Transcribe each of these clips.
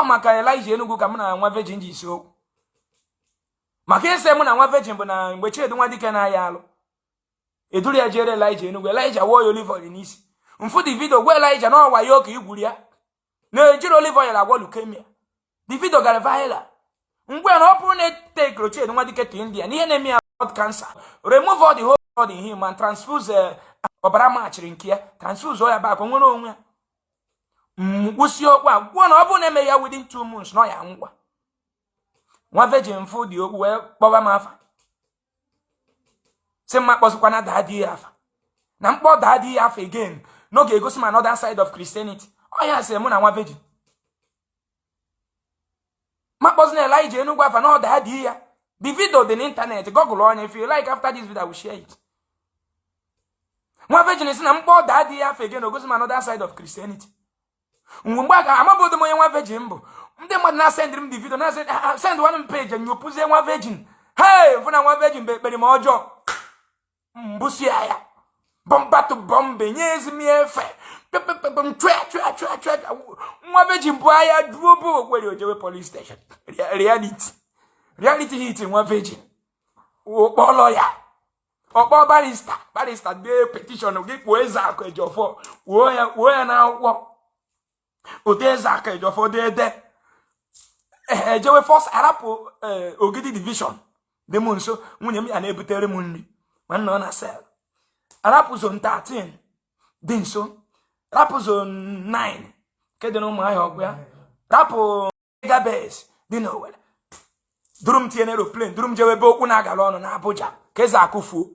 Ọ maka Elijah Enugu ka mụ na nwa virgin ji isi okwu. Maka ise mụ na nwa virgin bụ na mgbe Chinedu nwa dike na-aya alụ, eduru ya jere Elijah Enugu. Elijah wụọ ya olive oil n'isi. Mfu the video, gwa Elijah na ọwa ya oke igwuri ya na-ejiri olive oil agwọ leukemia. The video gara viral. Ngwa, na ọ bụrụ na etekoro Chinedu nwa dike to India na ihe na-eme ya blood cancer, remove all the whole blood in him and transfuse ọbara machiri nke ya, transfuse ya back, nwere onwe ya. Mkwụsị okwu a, gwuo na ọ bụrụ na eme ya within 2 months na ọ ya ngwa. Nwa virgin mfụ dị okwu wee kpọba m afa, si mma kpọzikwana daa di ya afa, na mkpọ daa di ya afa again n'oge egosi m another side of Christianity. Ọ ya sị mụ na nwa virgin ma kpọzina Elijah Enugwu afa na ọ daa di ya. The video dị n'internet, google onye if you like. After this video, I will share it. Nwa virgin si na mkpọ daa di ya afa again, ogosi m another side of Christianity. Mgbe a amabodo m onye nwa virgin bụ, ndị mmadụ na-asendịrị m the video, na send one page, nyopụzie nwa virgin. Hey, mfụ na nwa virgin bụ ekpere m ọjọọ. Mbụsi ya bọmba to bọmbe nye ezi m ya efe pepepepem chụa chụa chụa chụa. Nwa virgin bụ agha juo bụ okwere ojewe police station. Reality hit nwa virgin. Ụkpọlọ ya, ọkpọ barrister, barrister dee petition gị kwuo eze akụ ejọfọ, kwuo ya, kwuo ya n'akwụkwọ ụdị eze akụ ejọfọ dede ejewe first arapụ Ogidi division dị m nso. Nwunye m ya na-ebutere m nri ma nna ọ na cell. Arapụ zone 13 dị nso, rapụ zone 9 nke dị n'Ụmụahịa, ọgwụ ya, rapụ gabes dị n'Owere, duru m tinye n'aeroplane, duru m jewe ebe okwu na-agala ọnụ na Abuja ka eze akụfuo.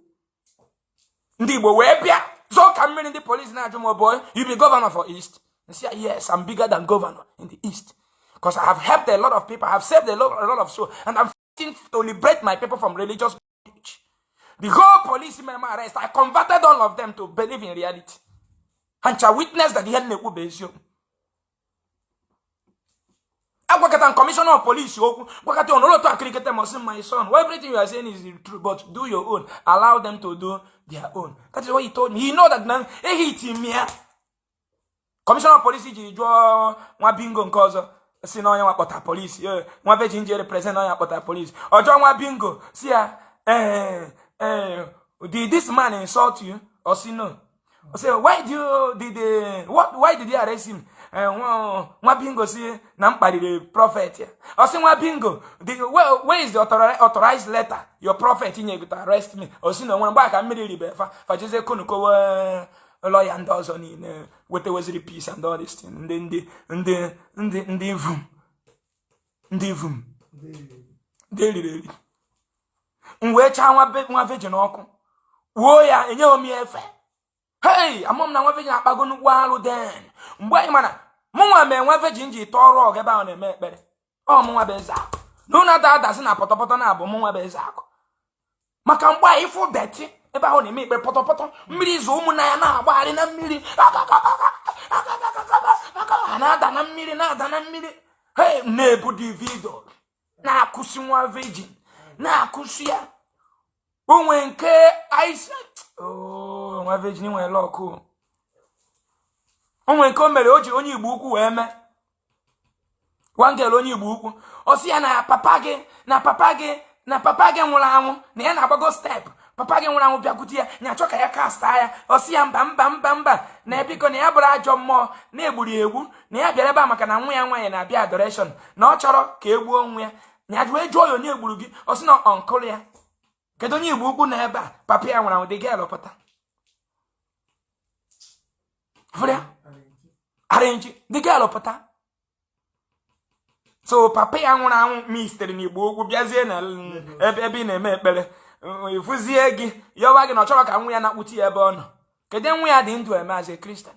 Ndị Igbo wee bịa zọọ ka mmiri. Ndị polisi na-ajụ m, "Boy, you be governor for East?" Nsị ya, "Yes, I'm bigger than governor in the East because I have helped a lot of people. I have saved a lot of souls and I'm fighting to liberate my people from religious bondage." The whole police men arrest, I converted all of them to believe in reality and shall witness that ihe m na-ekwu bụ eziokwu. Agwakọta commissioner of police okwu, gwakọta ọnọrọ otu akịrịkịta m, sị, "My son, well, everything you are saying is true, but do your own, allow them to do their own." That is what he told me. He know that na ehiti m ya. Commissioner of police ji jụọ nwa bingo nke ọzọ si na onye nwa kpọta polisi, nwa virgin ji represent onye kpọta polisi ọjọọ. Nwa bingo si ya, "Ee, ee, did this man insult you?" Or si no. I say, "Why do you did the what why did you arrest him?" Nwa bingo si na m kparịrị prophet ya. Ọ sị nwa bingo, where is the authorized letter your prophet nye to arrest me?" Ọ sị na onwere. Mgbe a ka mmiri ribe fa fajezie konukowe lọya ndị ọzọ niile wetaweziri peace and all this thing. Ndị vum, ndị vum, ndị eriri eri. M wee chaa nwa virgin ọkụ, wuo ya, enyeghị m ya efe. Hey, amam na nwa virgin akpago nnukwu alụ. Den mgbe anyị mana mụnwa mee nwa virgin ji tọọ ọrụ ọgụ ebe ahụ na-eme ekpere. Ọ mụnwa bụ eze akụ na ụnụ ada adasị na pọtọpọtọ na-abụ mụnwa bụ eze akụ, maka mgbe a ịfụ dirty ebe ahụ na-eme ekpere, pọtọpọtọ mmiri izu ụmụnna ya na-agbagharị na mmiri, ha na-ada na mmiri, na-ada na mmiri. Hey, na-ebu the video na-akụsi nwa virgin, na-akụsi ya onwe nke aisa. Oh, nwa virgin nwere ọkụ onwe nke o mere o ji onye Igbo ukwu wee mee nwangele. Onye Igbo ukwu, ọ sị ya na papa gị, na papa gị, na papa gị nwụrụ anwụ, na ya na-agbago step, papa gị nwụrụ anwụ bịakwute ya, na achọ ka ya kasta ya. Ọ sị ya mba, mba, mba, mba, na ebiko na ya bụrụ ajọ mmụọ na-egburu ya egbu, na ya bịara ebe a maka na nwa ya nwaanyị na-abịa adoration, na ọ chọrọ ka e gbuo nwa ya. Na ya wee jụọ ya, "Onye egburu gị?" Ọ sị na uncle ya. Kedu onye Igbo ukwu na ebe a papa ya nwụrụ anwụ? Dị gị pụta fụrụ ya arịnji dị gị pụta. So papa ya nwụrụ anwụ mistere na Igbo okwu bịazie na ebe ị na-eme ekpere, ịfụzie gị, yọwa gị na ọ chọrọ ka nwa ya na-akpụti ya ebe ọ nọ. Kedu nwa ya dị ndụ eme as a Christian?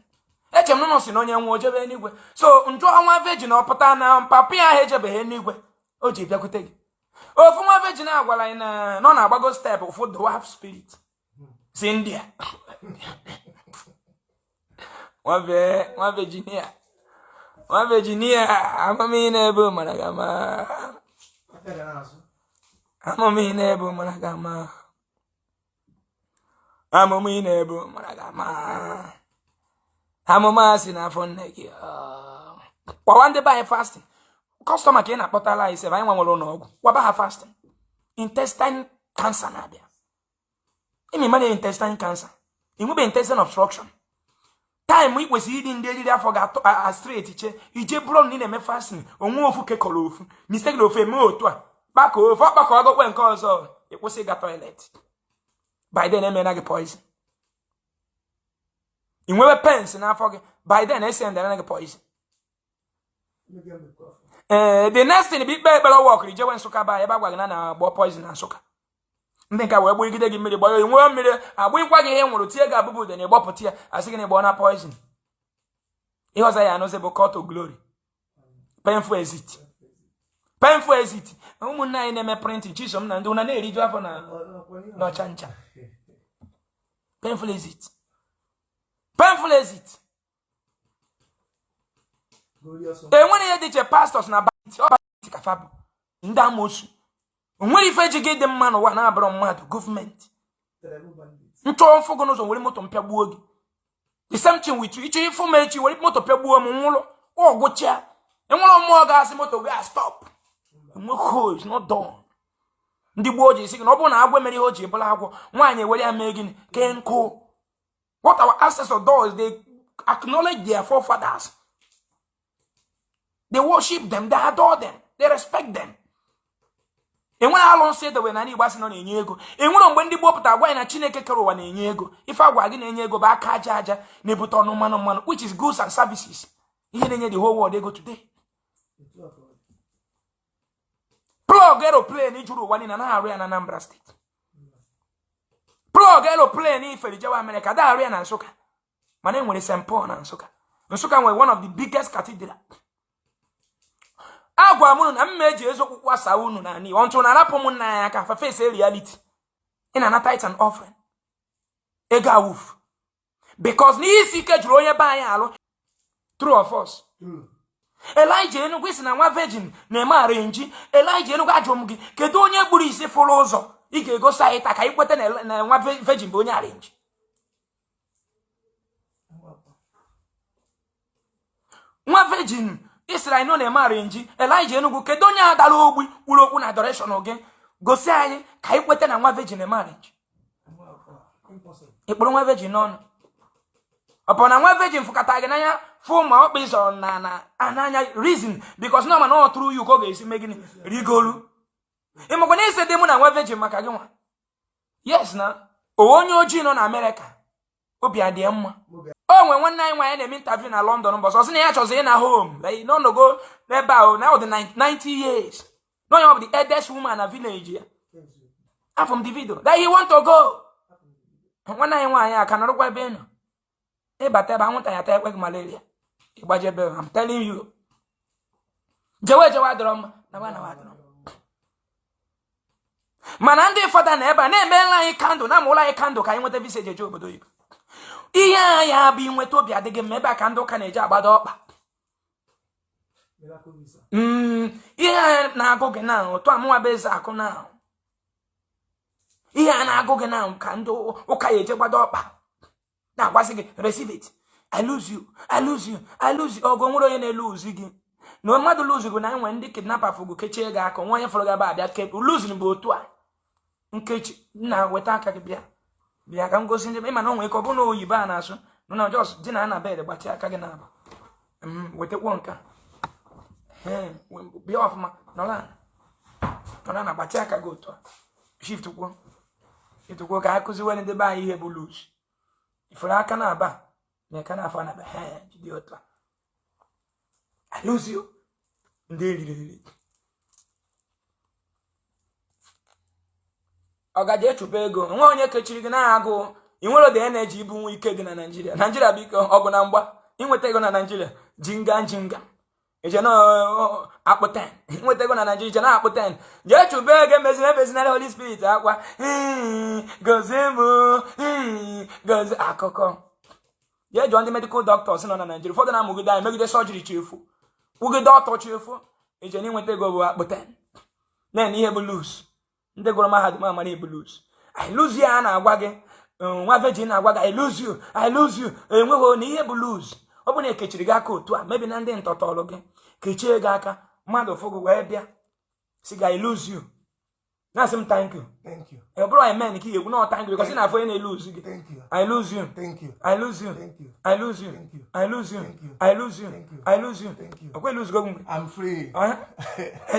Eche m nụnụ si na onye nwe ojebe eluigwe. So njụọ nwa virgin, ọ pụta na papa ya ahụ ejebeghị eluigwe o ji bịakwute gị. Ofu nwa virgin a gwara anyị na ọ na-agbago step, ụfụ dwarf spirit si India. Nwa virginia, nwa virginia, amamihe na-ebe mara gị ama, amamihe na-ebe mara gị ama, amamihe na-ebe mara gị ama, amụma si n'afọ nne gị. Kwawa ndị be anyị fasting. Customer ka ị na-akpọtala anyị sef. Anyị nwa nwere ụlọ ọgwụ, gwaba ha fasting. Intestine cancer na-abịa. Imi mana intestine cancer, inwebe intestine obstruction, time ị kwesịrị ịdị ndị eriri afọ ga-atọ a straight che ije bụrụ na ị na-eme fasting. Onwe ofu kekọrọ ofu mistake na ofu eme otu a kpakọ ofu ọkpakọ ọgọkwe nke ọzọ, ịkwụsị ịga toilet. By then emena gị poison. Ị nwewe pains n'afọ gị, by then esendara gị poison. Ee, the next thing bụ ikpe ekpere wọkịrị jewe Nsụka ba ebe a gwa gị na na-agbọ poison na Nsụka. Ndị nke wee gbugide gị mmiri gbọọ, nwewe mmiri agbụghịkwa gị ihe nwụrụ tie gị abụbụ ude na ịgbọpụta ya, asị gị na ịgbọ na poison. Ihe ọzọ ya anụzi bụ call to glory, painful exit, painful exit. Ụmụnne anyị na-eme printing, Chisom na ndị ụna na-eriju afọ na n'ọcha ncha. Painful exit, painful exit. Enwere ihe dị iche. Pastors na bandit, ọ bandit ka fa bụ, ndị amosu. Onwere ife ji gị dị mma n'ụwa na-abụrụ mmadụ gọọmenti nchọ mfụ gị n'ụzọ, were moto mpịagbuo gị. The same thing with you. Ịchọ ịfụ m echi, were moto pịagbuo m, nwụrụ ọgwụcha. Enwere mmụọ ga-asị moto gị a stop. Enweghị, it's not done. Ndị gboo ji esi gị na ọ bụrụ na agwọ mere ihe o ji bụrụ agwọ, nwaanyị ewere ya mee gịnị? Kee nkụ. What our ancestors does, they acknowledge their forefathers, they worship them, they adore them, they respect them. Enwere alụnsị edobe na Igbo asị nọ na-enye ego. Enwere mgbe ndị gboo pụtara gwa anyị na Chineke kere ụwa na-enye ego. Ife agwa gị na-enye ego bụ aka aja aja na-ebute ọnụ mmanụ mmanụ, which is goods and services, ihe na-enye the whole world ego today. Plug aeroplane juru ụwa niile anaghị arụ ya na Anambra Steeti. Plug aeroplane ifere jewe Amerịka da arụ ya na Nsụka, mana e nwere St Paul na Nsụka. Nsụka nwere one of the biggest cathedral. Agwa m unu na mma eji eziokwu kwasa unu na ani ọntụ na-arapụ m nna ya aka fa face reality. Ị na-ana tithe and offering, ego awufu, because n'ihe isi ike juru onye be anyị alụ. True of us? Elijah Enugwu isi na nwa virgin na-eme arrange. Elijah Enugwu, ajụ m gị, kedu onye gburu isi fụrụ ụzọ ị ga-egosi anyị taa ka anyị kweta na nwa virgin bụ onye arrange? Nwa virgin isiri anyị nọ na-eme arrange. Elijah Enugwu, kedu onye a dara ogbi kwuru okwu na adoration gị gosi anyị ka anyị kweta na nwa virgin eme arrange? Ịkpụrụ nwa virgin n'ọnụ, ọ bụ na nwa virgin fụkọta gị n'anya fụ ma ọkpa ịzọrọ na n'anya reason, because na ma na ọ tụrụ you ka ọ ga-esi mee gịnị rigolu. Ịmakwa na ise dị mụ na nwa virgin maka gị nwa. Yes, na onye ojii nọ na Amerịka obi adịghị mma. O nwe nwanne anyị nwaanyị na-eme interview na London mbọsọ, ọ sị na ya chọzi ịna home, like n'ọnọgo n'ebe ahụ na ọ dị 90 years, na onye ọ bụ the eldest woman na village ya. Afọ m the video that he want to go. Nwanne anyị nwaanyị a ka nọrọkwa ebe ị nọ. Ịbata ebe anwụnta ya ata ekwe gị malaria, ịgbajebe. I'm telling you, jewe jewe adọrọ mma na nwa na adọrọ mma. Mana ndị fada na ebe a na-emeela anyị candle, na-amụla anyị candle ka anyị nweta visa eji eje obodo oyibo. Ihe a ya bụ inweta obi adịghị mma. Ebe a ka ndị ụka na-eji agbado ọkpa. Ihe a na-agụ gị na otu amụnwa bụ eze akụ na ihe a na-agụ gị na ka ndị ụka ya eje gbado ọkpa na-agwazi gị, "Receive it. I lose you, I lose you, I lose you." Ọgụ nwere onye na-elu uzi gị na mmadụ lose bụ na enwe ndị kidnapper fụgo kechie gị aka. Nwa onye fọrọ gị ebe abịa ke lose bụ otu a nkechi nna weta aka gị bịa bịa ka m gosi ndị ịma na o nwere ike ọ bụrụ na oyibo a na-asụ na jos dị na na bed gbatị aka gị na-abụ. Wetakwo nke a. Ee, bịa ọfụma, nọrọ ala, nọrọ na gbatị aka gị otu a. Shift kwuo, shift kwuo, ka a kụziwere ndị be anyị ihe bụ lose. Ifuru aka na-aba na aka na-afọ na he jide otu a. I lose you. Ndị eriri eri ọ gaje echụpa ego nwa onye kechiri gị na agụụ. Ị nwere the energy ibu nwa ike dị na Naijiria. Naijiria bụ ike ọgụ na mgba. Inweta ego na Naijiria, jinga jinga ije na akpụ 10. Inweta ego na Naijiria, ije na akpụ 10. Jee chụba ego, emezina emezinara Holy Spirit akwa, "Gozie m, gozie." Akụkọ jee jụọ ndị medical doctors nọ na Naijiria. Ụfọdụ na-amụgide anyị megide surgery chefu, kwugide ọtọ chefu. Ije na inweta ego bụ akpụ 10 na ihe bụ lose. Ndị gụrụ mahadum amara ebu lose. I lose you a na-agwa gị, nwa virgin na-agwa gị, "I lose you, I lose you." Enweghị na ihe bụ lose. Ọ bụ na ekechiri gị aka otu a mebi na ndị ntọtọrọ gị kechie gị aka. Mmadụ fụgụ wee bịa si ga, "I lose you," na-asị m, "Thank you." Thank you. Ị bụrụ amen ka ị ga-ekwu na thank you, because ị na-afụ onye na-elose gị. Thank you. I lose you. Thank you. I lose you. Thank you. I lose you. Thank you. I lose you. Thank you. I lose you. Thank you. I lose you. Thank you. Ọkwa lose go mgbe. I'm free.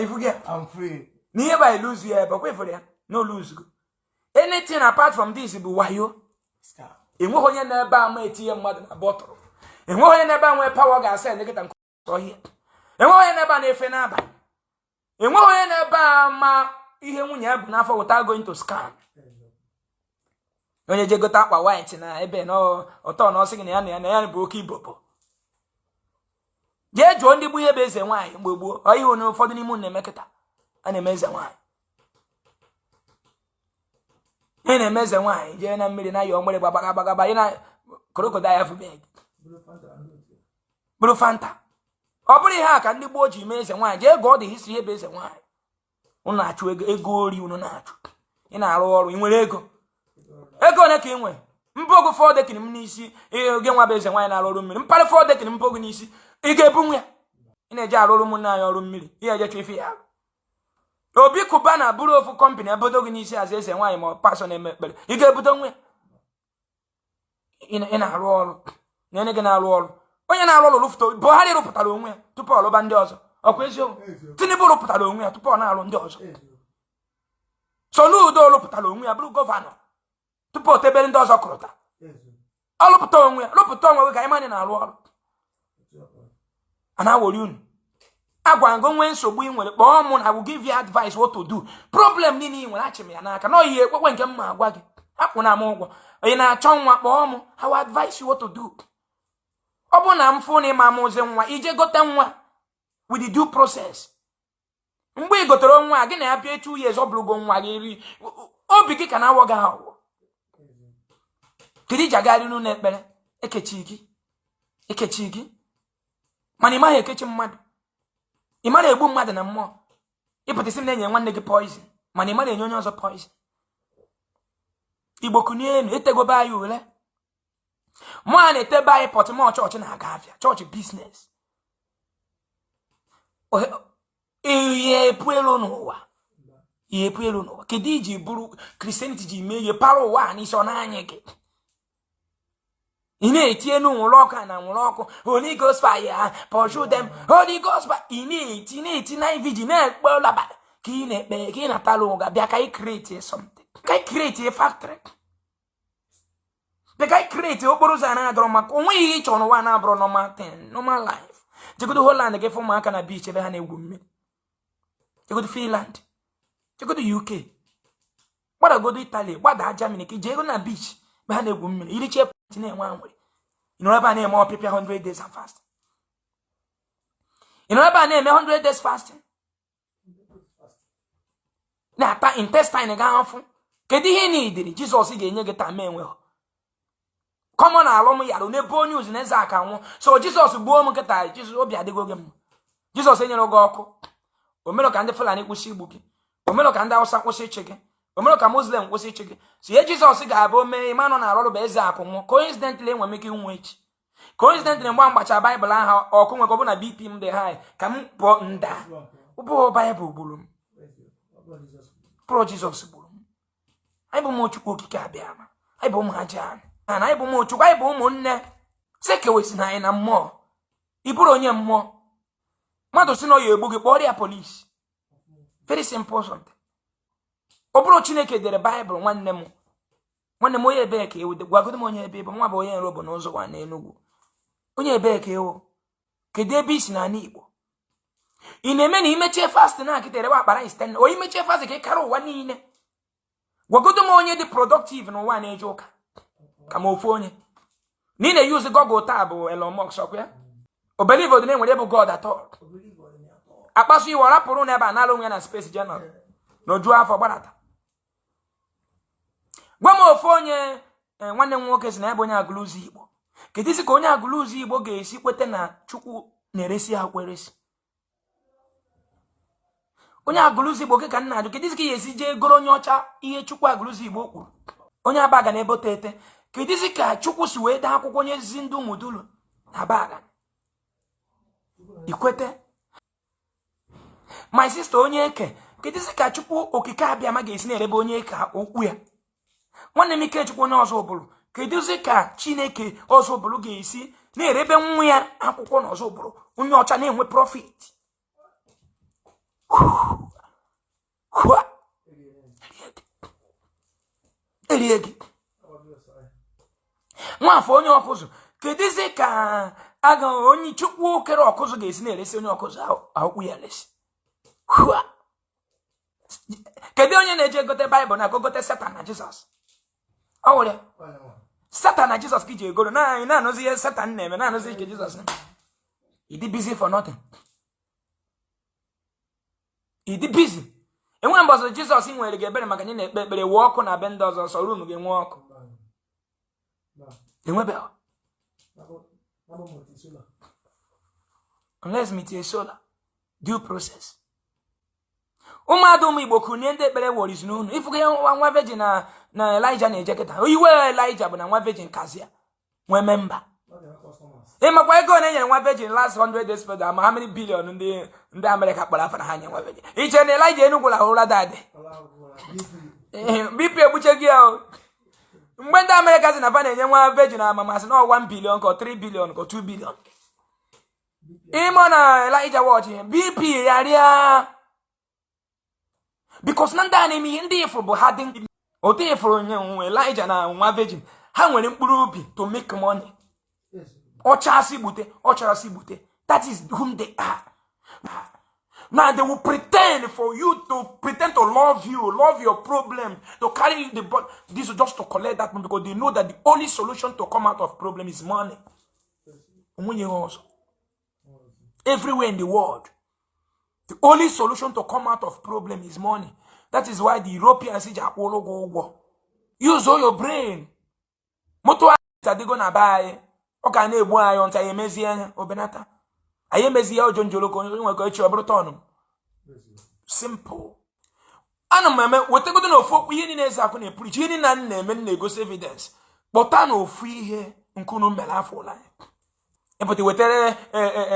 Ifu gị I'm free. n'ihe bụ I lose you ebe ọkwa ifuru ya no lose go. Anything apart from this bụ wayo. Scam. Enweghị onye na-ebe a ma etinye mmadụ na bọtụlụ. Enweghị onye na-ebe a nwee power ga-asa nkịta nke ọhịa. Enweghị onye na-ebe a na-efe n'abalị. Enweghị onye na-ebe a ma ihe nwunye ya bụ n'afọ without going to scan. Onye je gote akwa white na ebe na ọtọ na ọsị gị na ya na ya na ya bụ oke ibobo. Jee jụọ ndị bụ ihe bụ eze nwaanyị mgbe gboo. Ọ ihe onye ụfọdụ n'ime unu na-eme kịta a na-eme eze nwaanyị. Ihe na-eme eze nwaanyị, jee na mmiri na yọọ mgbịrịgba gbaga gbaga ị na crocodile ya fụbeghị bụrụ Fanta. Ọ bụrụ ihe a ka ndị gboo ji mee eze nwaanyị. Jee gụọ the history ebe eze nwaanyị. Unu na-achụ ego, ego ori unu na-achụ. Ị na-arụ ọrụ, ị nwere ego? Ego ole ka ị nwere? Mbogo fọdekini m n'isi gị nwa bụ eze nwaanyị na-arụ ọrụ mmiri. Mparị fọdekini mbogo n'isi, ị ga-ebu nwa ya. Ị na-eje arụ ọrụ ụmụnne anyị ọrụ mmiri, ihe eje chụ ife ya arụ. Obi Kuba na bụrụ ofu company ebodo gị n'isi aza eze nwaanyị ma ọ pastor na-eme ekpere, ị ga-ebudo nwa ya. Ị na-arụ ọrụ na gị na-arụ ọrụ. Onye na-arụ ọrụ rụpụta. Buhari rụpụtara onwe ya tupu ọ rụba ndị ọzọ. Ọkwa eziokwu? Tinubu rụpụtara onwe ya tupu ọ na-arụ ndị ọzọ. Soludo rụpụtara onwe ya, bụrụ governor tupu o tebere ndị ọzọ kụrụta. Ọ rụpụta onwe ya, rụpụta onwe gị ka anyị manị na-arụ ọrụ a na-awori unu. Agwa ngo nwee nsogbu ị nwere, kpọọ mụ na I will give you advice what to do. Problem niile ị nwere, achị m ya n'aka na ihe ekwekwe nke m ma agwa gị akwụ na m ụgwọ. Ị na-achọ nwa, kpọọ mụ, I will advise you what to do. Ọ bụ na m fụ na ịma amụzi nwa, ije gote nwa with the due process. Mgbe ị gotere nwa gị na ya bịa 2 years, ọ bụrụgo nwa gị ri obi gị ka na-awọ gị awọ. Kedu iji agagharị n'ụlọ ekpere ekechi gị, ekechi gị, mana ị maghị ekechi mmadụ? Ị mara egbu mmadụ na mmụọ. Ịpụta isi m na-enye nwanne gị poison, mana ị mara enye onye ọzọ poison. Igbo kunie enu, etegobe anyị ule. Mmụọ a na-etebe anyị pọtụmọ. Chọọchị na-aga afịa, chọọchị business. Ihe epu elu n'ụwa, ihe epu elu n'ụwa. Kedu iji bụrụ Christianity ji mee ihe para ụwa a n'isi? Ọ na-anya gị, ị na-eti enu nwụrụ ọkụ a na nwụrụ ọkụ. Holy Ghost fire, pursue them, Holy Ghost fire. Ị na-eti na-eti na vigil na-ekpe ụlaba ka ị na-ekpe ka ị na-atala ụga. Bịa ka ị create something, ka ị create a factory. Bịa ka ị create okporo ụzọ a na-adọrọ maka onweghị ihe ị chọrọ n'ụwa na-abụrụ normal thing, normal life. Jegodo Holland, gị fụ ụmụaka na beach ebe ha na-egwu mmiri. Jegodo Finland, jegodo UK, gbadagodo Italy, gbada Germany, ka ije ego na beach ebe ha na-egwu mmiri, irichie pati na-enwe anwụrị. Ị nọrọ ebe a na-eme ọpịpịa 100 days and fasting. Ị nọrọ ebe a na-eme 100 days fasting, na-ata intestine gị afụ. Kedu ihe ị na-idiri Jizọs ga-enye gị taa ma enweghị common alụ m yara n'ebe onye uzi na eze aka nwụ? So Jizọs gbuo m nkịta, Jizọs obi adịgo gị mma? Jizọs enyere gị ọkụ, o mere ka ndị Fulani kwụsị igbu gị, o mere ka ndị Awụsa kwụsị ịchị gị, o mere ka Muslim kwụsị ịchị gị. So ihe Jizọs ga-abụ o mee ịma nọ na-arụ ọrụ bụ eze akụ nwụọ. Coincidentally, enwere m ike ịnwụ echi. Coincidentally, mgbe m gbacha Baịbụl ahụ ọkụ nwekọ bụ na BP m dị high ka m pụọ nda. Ụbụghị Baịbụl gburu m, pụrụ Jizọs gburu m. Anyị bụ ụmụ Chukwu Okike abịa ma anyị bụ ụmụ aja anyị na anyị bụ ụmụ Chukwu, anyị bụ ụmụnne. Si ekewesi na anyị na mmụọ. Ị bụrụ onye mmụọ, mmadụ si na ọ ya egbu gị, kpọrọ ya polisi. Very simple something. Ọ bụrụ Chineke dere Baịbụl, nwanne m, nwanne m, onye ebee ka ewu? Gwagodo m onye ebe ịbụ. Nwa bụ onye nro bụ n'ụzọ wa n'Enugwu. Onye ebee ka ewu? Kedu ebe i si n'ala Igbo? Ị na-eme na imechie fast na akịta erewe akpara isten o imechie fast ka ị kara ụwa niile. Gwagodo m onye dị productive n'ụwa na-eje ụka ka ma ofu onye na ị na-eyuzi Google taa bụ Elon Musk. Ọkwa ya o believe na enwere bụ God at all. Akpasu iwe ọ rapụrụ n'ebe a nara onwe ya na space general na ojuo afọ gbadata. Gwa m ofu onye. Nwanne m nwoke si na ya bụ onye Agụlụzọ Igbo. Kedu isi ka onye Agụlụzọ Igbo ga-esi kweta na Chukwu na-eresi akwụkwọ eresi? Onye Agụlụzọ Igbo gị ka nna ajụ, kedu isi ka ị ga-esi jee goro onye ọcha ihe Chukwu Agụlụzọ Igbo kwuru? Onye Abaga na ebote ete, kedu isi ka Chukwu si wee dee akwụkwọ onye zi ndị ụmụdulu na Abaga ikwete? My sister, onye eke, kedụzi ka Chukwu Okike Abịama ga-esi na-erebe onye eke okwu ya? Nwanne m, Ikechukwu, onye ọzọ bụrụ, kedụzi ka Chineke ọzọ bụrụ ga-esi na-erebe nwa ya akwụkwọ na ọzọ bụrụ onye ọcha na-enwe profit? Hụa. Erie gị. Nwafọ onye ọkụzụ, kedụzi ka aga onye Chukwu kere ọkụzụ ga-esi na-eresi onye ọkụzụ akwụkwọ ya eresi? Hụa. Kedu onye na-eje gote Baịbụl na gogote Satan na Jizọs? Ọ nwere Satan na Jizọs ka iji egoro na anyị na-anụzi ihe Satan na-eme, na-anụzi ike Jizọs na ịdị busy for nothing, ịdị busy. Enwere mgbe ọzọ Jizọs nwere gị ebere maka anyị na-ekpe ekpere wee ọkụ na be ndị ọzọ, sọ room ga-enwe ọkụ? Enwebeghị. Unless meet solar due process. Ụmụada, ụmụ Igbo, kunie. Ndị ekpere worizi n'unu ifugo ya. Nwa virgin na Elijah na-eje kịta. Iwe Elijah bụ na nwa virgin kazia nwee member. Ịmakwa ego na enyere nwa virgin last 100 days further, ama how many billion ndị Amerịka kpọrọ afa na ha nye nwa virgin? Iche na Elijah Enugwu lahụrụ ụra dadị BP egbuche gị ya o. Mgbe ndị Amerịka si na fa na-enye nwa virgin amamasị na 1 billion ka 3 billion ka 2 billion, ịmụ na Elijah wọchị BP ya rịa, because na ndị a na-eme ihe ndị ifuru bụ ha dị otu ifuru nye nwe Elijah na nwa virgin. Ha nwere mkpụrụ obi to make money. Ọchasị gbute, ọchasị gbute. That is whom they are now. They will pretend for you to pretend to love you, love your problem, to carry the this just to collect that money, because they know that the only solution to come out of problem is money. Onwenye ihe ọzọ. Everywhere in the world, the only solution to come out of problem is money. That is why the Europeans ji akwụrụ gị ụgwọ. Use all your brain. Moto adịgo na be anyị, ọ ka na-egbu anyị ntị. Anyị emezie anya obenata, anyị emezie ya ojo njoloko. Onye nwekọ echi ọ bụrụ tọnụ. Simple. Ana m eme wetagodo na ofu okwu. Ihe niile eze akụ na-epurichi, ihe niile m na-eme, m na-egosi evidence. Kpọta na ofu ihe nkunu mere afọ ụlọ anyị ịpụta wetara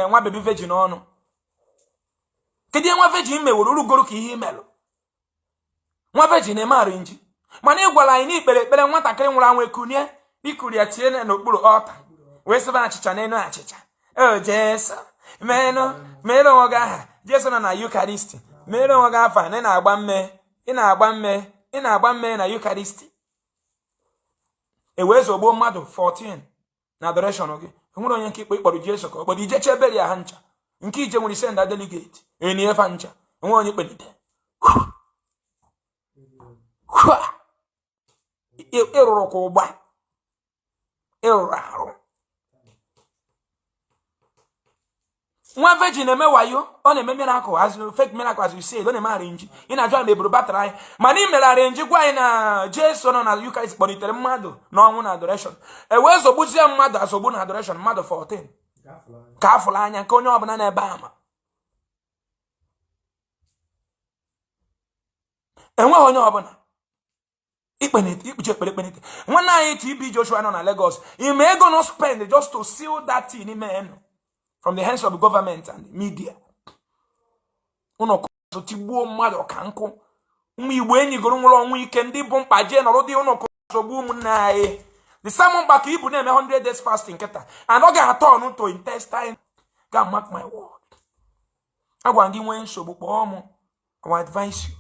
nwa baby virgin ọnụ. Kedu ihe nwa virgin meworo urugoro ka ihe imelụ nwa virgin eme arrange? Mana ị gwara anyị na ikpere ekpere, nwatakịrị nwụrụ anwụ ekunie, ikuru ya tie n'okpuru ọta wee sịba achịcha n'elu achịcha. O Jesu, menụ mere onwe gị aha. Jesu nọ na Eucharist, mere onwe gị afa na ị na-agba mme, ị na-agba mme, ị na-agba mme na Eucharist. E wee zogbuo mmadụ 14 na adoration gị. Enwere onye nke ikpe ịkpọrọ Jesu ka ọ kpọrọ ijeche ebere ya ha ncha nke ije nwere senda delegate eniefa ncha. Enwe onye kpelite. Hua! Ịrụrụ ka ụgba ịrụrụ arụ. Nwa virgin na-eme wayo, ọ na-eme miracle as fake miracle, as you said. Ọ na-eme arrange. Ị na-ajụ anyị ma eburu batara anyị, mana ị mere arrange gwa anyị na Jesu nọ na Eucharist kpọlitere mmadụ n'ọnwụ na adoration. E wee zọgbuzie mmadụ azọgbu na adoration, mmadụ 14 ka afụrụ anya nke onye ọbụla na-ebe ama. Enweghị onye ọbụla ikpuchi ekpere kpenete. Nwanne anyị TB Joshua nọ na Lagos, ime ego no spend just to seal that thing ime enu from the hands of the government and the media. Ụnọ tigbuo mmadụ ọka nkụ. Ụmụ Igbo enyi goro nwụrụ ọnwụ ike, ndị bụ mkpa jee nọrọ dị ụnọ zogbu ụmụnne anyị. The same mkpa ka ibu na-eme 100 days fasting nkịta, and ọ ga-atọ ọnụ to intestine. Ga mark my word, agwa gị, nwee nsogbu, kpọọ m. I will advise you.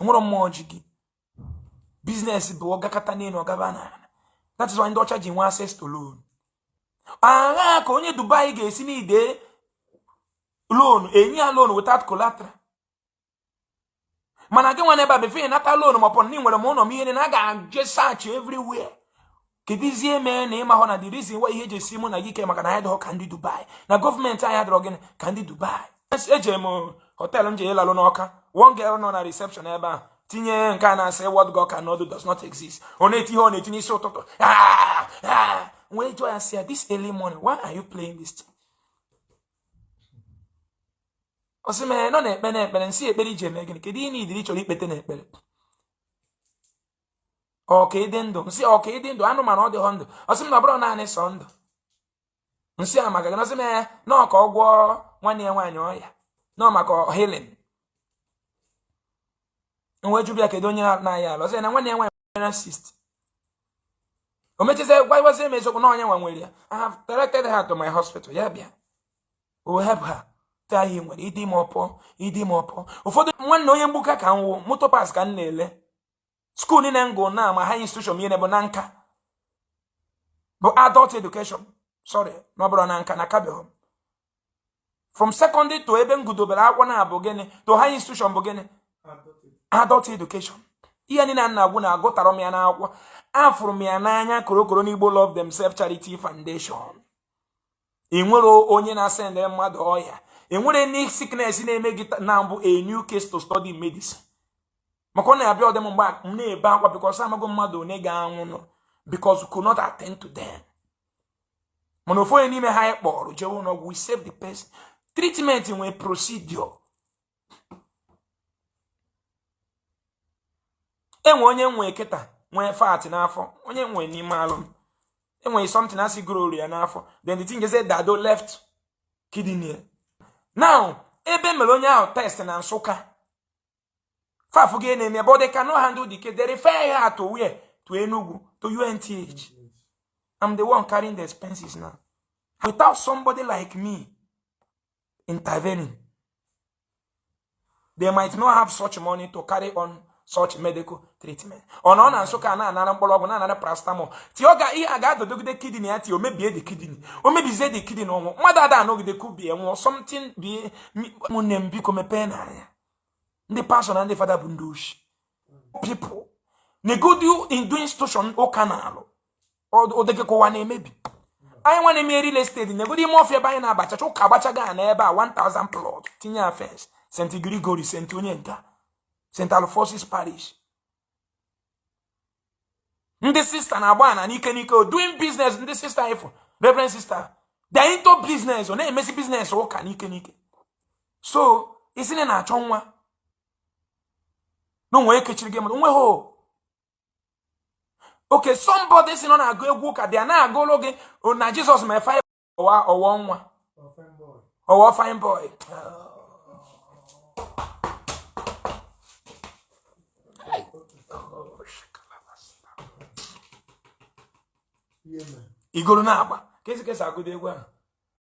Nwere mmụọ ji gị business bụ ọgakata n'elu ọgaba n'ala. That is why ndị ọcha ji nwee access to loan. Agha ka onye Dubai ga-esi n'ide loan, enye ya loan without collateral. Mana gị nwa n'ebe a, before nata loan, ma ọ bụ na ị nwere ma ụlọ m ihe na a ga-aje search everywhere. Kedụzie mee na ịmahụ na the reason why ihe eji esi mụ na gị ike maka na anyị dịghọ ka ndị Dubai, na gọọmenti anyị adịrọ gịnị ka ndị Dubai. Eje m hotel m je ịlalụ n'Ọka. One girl nọ na reception ebe a tinye nke a na-asị, "What God cannot do does not exist." Ọ na-eti ihe ọ na-etinye isi ụtụtụ. Ah, ah. Wee jụọ ya sị ya, "This early morning, why are you playing this thing?" Ọ sị m nọ na-ekpe na ekpere. Nsị ekpere iji eme gịnị? Kedu ihe niile ị chọrọ ikpete na ekpere? Ọ ka ịdị ndụ. Nsị ọ ka ịdị ndụ, anụmanụ ọ dịghọ ndụ. Ọ sị m na ọ bụrụ naanị sọ ndụ. Nsị a maka gị. Ọ sị m na ọ ka ọ gwọọ nwanne ya nwaanyị ọya. Nọ maka healing. Wee jụbịa, kedu onye na-aya ala? Ọ sị na nwanne ya nwaanyị nwere cyst. O mechizie gwazie m eziokwu na onye nwa nwere ya. I have directed her to my hospital. Ya bịa, o help her. Taa ihe nwere ịdị ime ọpọ, ịdị ime ọpọ. Ụfọdụ nwanne onye mgbuka ka m wụ, motor parts ka m na-ele. School niile m gụ na ma high institution ihe bụ na nka bụ adult education. Sorry, na ọ bụrụ na nka na kabeghị from secondary to ebe m gudobere akwụkwọ na bụ gịnị, to high institution bụ gịnị? Adult education. Ihe niile a na-agwụ na agụtara m ya n'akwụkwọ. Afụrụ m ya n'anya korokoro n'Igbo Love Themselves Charity Foundation. Enwere onye na-asendịrị mmadụ ọya, enwere any sickness na-eme gị na mbụ, a new case to study medicine, maka ọ na-abịa ọdịm mgbe m na-ebe akwa because amago mmadụ one ga-anwụ nọ because we could not attend to them. Mana ofu onye n'ime ha anyị kpọrọ jewe ụlọọgwụ, we save the person. Treatment nwee procedure. Enwe onye nwe kịta nwee fat n'afọ, onye nwe n'ime alụ m enweghị something asị gụrụ ya n'afọ, then the thing is dado left kidney. Now ebe mere onye ahụ test na Nsụka, fafụ gị na-eme, but they cannot handle the case. They refer her to where? To Enugu, to UNTH. I'm the one carrying the expenses now. Without somebody like me intervening, they might not have such money to carry on such medical treatment. Ọ nọ na Nsụka na-anara mkpụrụ ọgwụ, na-anara paracetamol tie. Ọ ga ihe a ga-adọdogide kidney ya tie, o mebie the kidney, o mebizie the kidney, ọnwụ. Mmadụ ada anọgide kubie nwụọ something bie. Ụmụnne m, biko mepee n'anya. Ndị pastọ na ndị fada bụ ndị oshi. People negodi in doing institution ụka na-alụ odegekụwa na-emebi anyị. Nwa na-eme real estate, negodi ime ọfịa ebe anyị na-abachacha ụka agbachaga na ebe a 1000 plot, tinye ya fence. St Gregory, St onye nka, St Alphonsus Parish, ndị sista na-agba ana n'ike n'ike doing business. Ndị sista ifo, reverend sister, they are into business. Ọ na-emesi business ụka n'ike n'ike. So isi na na-achọ nwa na onwe ekechiri gị mmadụ onwe ha. Okay, somebody si nọ na-agụ egwu ụka bịa na-agụlụ gị na Jizọs ma efe ọwa ọwọ nwa ọwọ fine boy. Igoro na-agba ka esi kesa agụdo egwu ahụ.